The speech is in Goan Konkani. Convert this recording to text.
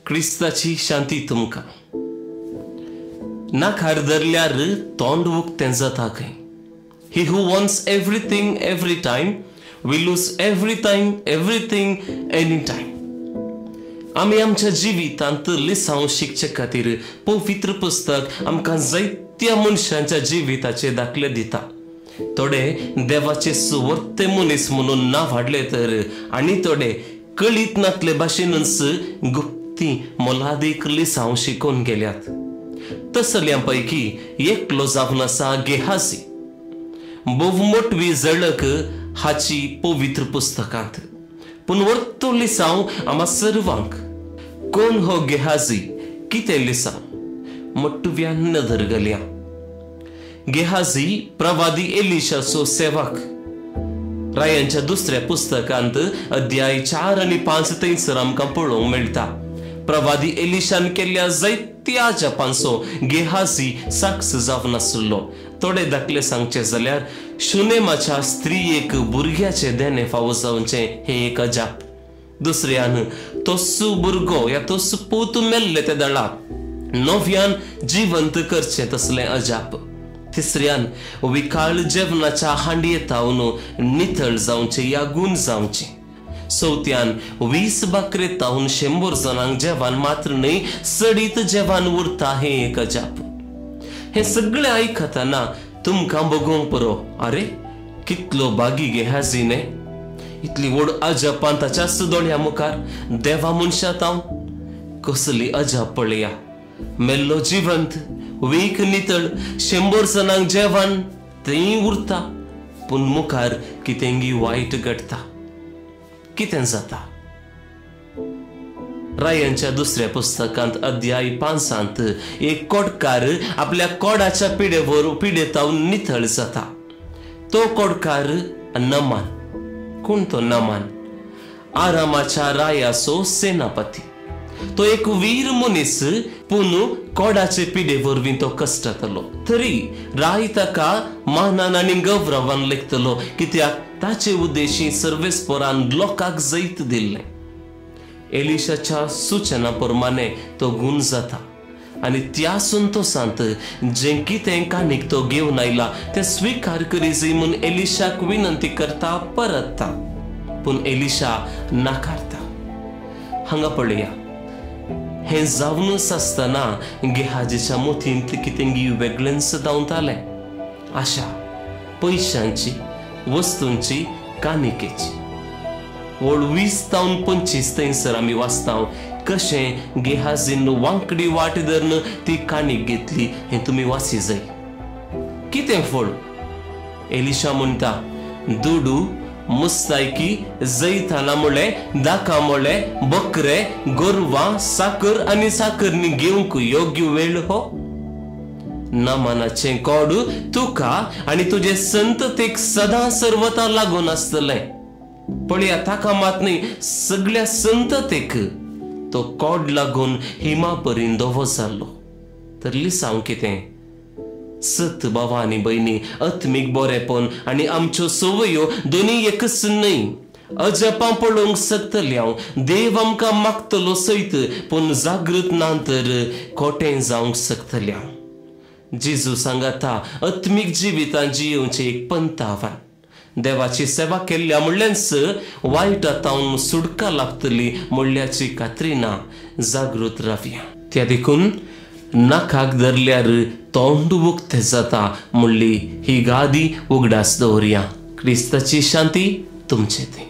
क्रिस्ताची शांती तुमकां. नाकार धरल्यार तोंड उक्तें जाता खंय. He who wants everything every time will lose every time, everything, any time. आमी आमच्या जिवितांत लिसांव शिकचे खातीर पवित्र पुस्तक आमकां जायत्या मनशांच्या जिविताचे दाखले दिता. थोडे देवाचे सुवर्ते मनीस म्हणून नांव हाडले तर आनी थोडे कळीत नातले भाशेनच गुप्ती मोलादीक लिसांव शिकोवन गेल्यात. तसल्या पैकी एकलो जावन आसा गेहाजी. भोव मोटवी झळक हाची पवित्र पुस्तकांत, पूण वर्तो लिसांव आमा सर्वांक. कोण हो गेहाजी, कितें लिसांव मोटव्या नदर घालया. गेहाजी प्रवादी एलिशाचो सेवक. रायांच्या दुसऱ्या पुस्तकांत अध्याय 4 आनी 5 थंयसर आमकां पळोवंक मेळटा. प्रवादी एलिशान केल्ल्या जायत्या जपांचो गेहाजी साक्ष जावन आशिल्लो. थोडे दाखले सांगचे जाल्यार शुनेमाच्या स्त्रियेक भुरग्याचे देणे फावो जावचें हें एक अजाप. दुसऱ्यान तोसू भुरगो या तोसू पूत मेल्ले ते दळा नव्यान जिवंत करचें तसलें अजाप. तिसऱ्यान विकाळ जेवणाच्या हांडयेतावन नितळ जावचें या गूण जावचें. चवथ्यान 20 बाकरे तावन 100 जाणांक जेवण मात्र न्हय सडीत जेवण उरता हें एक अजाप. हें सगळें आयकतना तुमकां बगोवंक पुरो, अरे कितलो बागी गेहाजी न्ही, इतली व्हड अजापां ताच्याच दोळ्या मुखार. देवा मनशा तावन कसली अजाप पळया. मेल्लो जिवंत, वीक नितळ, 100 जाणांक जेवण तेंय उरता, पूण मुखार कितेंगी वायट घडटा. कितें जाता? रायांच्या दुसऱ्या पुस्तकांत अध्याय 5 एक कोडकार आपल्या कोडाच्या पिडेवर पिडेतावन नितळ जाता. तो कोडकार नमान. कोण तो नमान? आरामाच्या रायाचो सेनापती. तो एक वीर मनीस, पूण कोडाचे पिडे वरवीं तो कश्टतलो. तरी राय ताका मानान आनी गौरवान लेखतलो, कित्याक ताचे उद्देशी सर्वेस्परान लोकांक जैत दिल्लें. एलिशाच्या सुचना प्रमाणे तो गूण जाता आनी त्या संतोसांत जें कितें काणीक तो घेवन आयला तें स्विकार करी म्हूण एलिशाक विनंती करता, परतता, पूण एलिशा नाकारता. हांगा पळया, हें जावनच आसतना गेहाजीच्या मोतींत कितें वेगळेंच धांवतालें. आशा पयशांची, वस्तूंची, कानिकेची. ओळ 20 तावन 25 थंयसर आमी वाचता कशें गेहाजीन वांकडी वाट धरून ती काणीक घेतली हें तुमी वाची जाय. कितें फळ? एलिशा म्हणटा, दुडू मुस्तायकी जैताना म्हळें, दाका म्हळें, बकरे, गोरवां, साकर आनी साकरनी घेवंक योग्य वेळ हो. नमानाचें कोड तुका आनी तुजे संततेक सदां सर्वता लागून आसतलें. पळया, ताका मात न्ही, सगळ्या संततेक तो कोड लागून हिमा परीन धवो जाल्लो. तर लिसांव कितें? सत बाबा आनी भयणी, आत्मीक बरेपण आनी आमच्यो संवयो दोनूय एकच न्हय. अजापां पळोवंक शकतले हांव, देव आमकां मागतलो सयत, पूण जागृत ना तर खोटें जावंक शकतले हांव. जेजू सांगाता आत्मीक जिवितान जियेवचें एक पंथ आव्हान. देवाची सेवा केल्ल्या म्हणल्याच वायटा तावन सुटका लागतली म्हणल्याची खात्री ना. जागृत रावया. त्या देखून नाकाक धरल्यार तोंड उक्तें जाता म्हणली ही गादी उगडास दवरया. क्रिस्ताची शांती तुमचे थंय.